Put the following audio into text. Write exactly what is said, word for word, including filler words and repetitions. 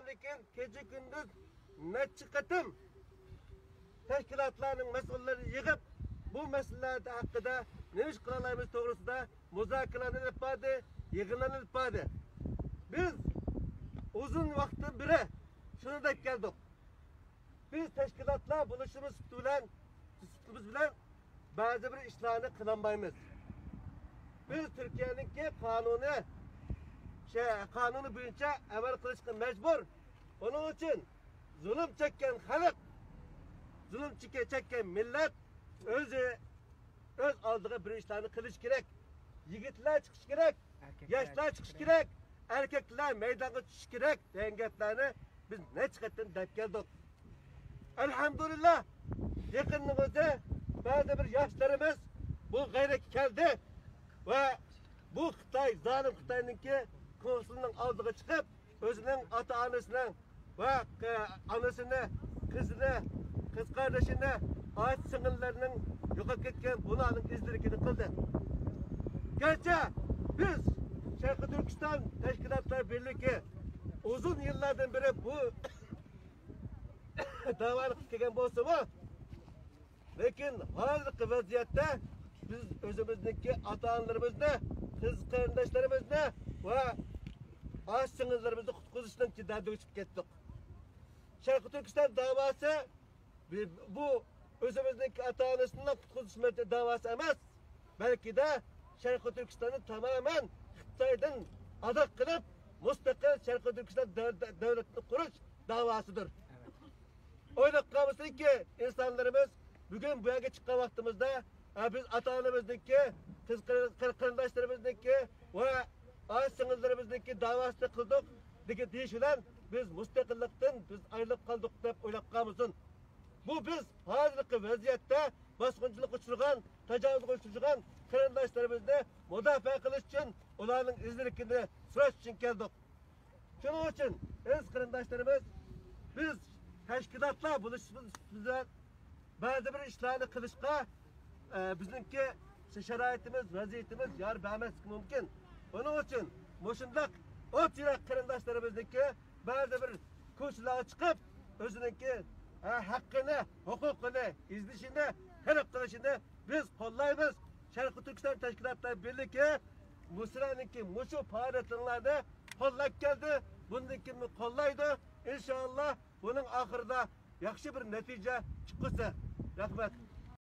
لېكىن كېچە-كۈندۈز نەچچە قېتىم تەشكىلاتلارنىڭ مەسئۇللىرىنى يىغىپ، بۇ مەسىلىلەر ھەققىدە نېمە ئىش قىلالايمىز توغرىسىدا مۇزاكىرىلەرنى ئېلىپ باردى، يىغىنلارنى ئېلىپ باردى. بىز ئۇزۇن ۋاقىتتىن بېرى شۇنى دەپ كەلدۇق. بىز تەشكىلاتلار بولۇشىمىز سۈپىتى بىلەن، سۈپىتىمىز بىلەن بەزى بىر ئىشلارنى قىلالمايمىز. بىز تۈركىيەنىڭكى قانۇنى، شە-، قانۇنى بويىچە ئەمەل قىلىشقا مەجبۇر. ئۇنىڭ ئۈچۈن زۇلۇم چەككەن خەلق، زۇلۇم چېكە-، چەككەن مىللەت ئۆزى ئۆز ئالدىغا بىر ئىشلارنى قىلىش كېرەك. يىگىتلەر چىقىش كېرەك، ياشلار چىقىش كېرەك، ئەركەكلەر مەيدانغا چۈشۈش كېرەك دېگەن گەپلەرنى بىز نەچچە قېتىم دەپ كەلدۇق. ئەلھەمدۇلىللا، يېقىننىڭ ئۆزى بەزى بىر ياشلىرىمىز بۇ غەيرەتكە كەلدى ۋە بۇ خىتاي، زالىم خىتاينىڭكى كونسۇلىنىڭ ئالدىغا چىقىپ، ئۆزىنىڭ ئاتا-ئانىسىنىڭ ۋە، ئە، ئانىسىنى، قىزىنى، قىز قاردىشىنى، ئاچا سىڭىللىرىنىڭ يوقاپ كەتكەن بۇلارنىڭ ئىزدىرىكىنى قىلدى. گەرچە بىز شەرقىي تۈركىستان تەشكىلاتلار بىرلىكى ئۇزۇن يىللاردىن بېرى بۇ داۋانى قىلىپ كەلگەن بولسىمۇ، لېكىن ھازىرقى ۋەزىيەتتە بىز ئۆزىمىزنىڭكى ئاتا-ئانىلىرىمىزنى، قىز قېرىنداشلىرىمىزنى ۋە ئاچا سىڭىللىرىمىزنى قۇتقۇزۇشنىڭ دەردىگە چۈشۈپ كەتتۇق. شەرقىي تۈركىستان داۋاسى بۇ ئۆزىمىزنىڭكى ئاتا-ئانىسىنىڭ قۇتقۇزۇش داۋاسى ئەمەس، بەلكىدە شەرقىي تۈركىستاننى تامامەن خىتايدىن ئازاد قىلىپ، مۇستەقىل شەرقىي تۈركىستان دەۋ-، دەۋلىتىنى قۇرۇش داۋاسىدۇر. ئويلاپ قالمىسۇنكى ئىنسانلىرىمىز، بۈگۈن بۇ يەرگە چىققان ۋاقتىمىزدا، ئە، بىز ئاتا-ئانىمىزنىڭكى، قىز قېرىن-، قېرىنداشلىرىمىزنىڭكى ۋە ئاچا سىڭىللىرىمىزنىڭكى داۋاسىنى قىلدۇق دېگەن دېيىش بىلەن بىز مۇستەقىللىقتىن بىز ئايرىلىپ قالدۇق دەپ ئويلاپ قالمىسۇن. بۇ بىز ھازىرقى ۋەزىيەتتە باسقۇنچىلىققا ئۇچرىغان، تاجاۋۇزغا ئۇچرىغان قېرىنداشلىرىمىزنى مۇداپىئە قىلىش ئۈچۈن، ئۇلارنىڭ ئىزدىرىكىنى سۈرۈش ئۈچۈن كەلدۇق. شۇنىڭ ئۈچۈن ئەزىز قېرىنداشلىرىمىز، بىز تەشكىلاتلار بولۇشىمىز بىلەن بەزى بىر ئىشلارنى قىلىشقا، ئە، بىزنىڭكى شارائىتىمىز، ۋەزىيىتىمىز يار بەرمەسلىكى مۇمكىن. ئۇنىڭ ئۈچۈن مۇشۇنداق ئوت يۈرەك قېرىنداشلىرىمىزنىڭكى بەزى بىر كوچىلارغا چىقىپ، ئۆزىنىڭكى، ئە، ھەققىنى، ھوقۇقىنى ئىزدىشىنى، تەلەپ قىلىشىنى بىز قوللايمىز. شەرقىي تۈركىستان تەشكىلاتلار بىرلىكى مۇسىلەرنىڭكى مۇشۇ پائالىيەتلىرىڭلارنى قوللاپ كەلدى. بۇندىن كېيىنمۇ قوللايدۇ. ئىنشائاللا، بۇنىڭ ئاخىرىدا ياخشى بىر نەتىجە چىققۇسى. رەھمەت.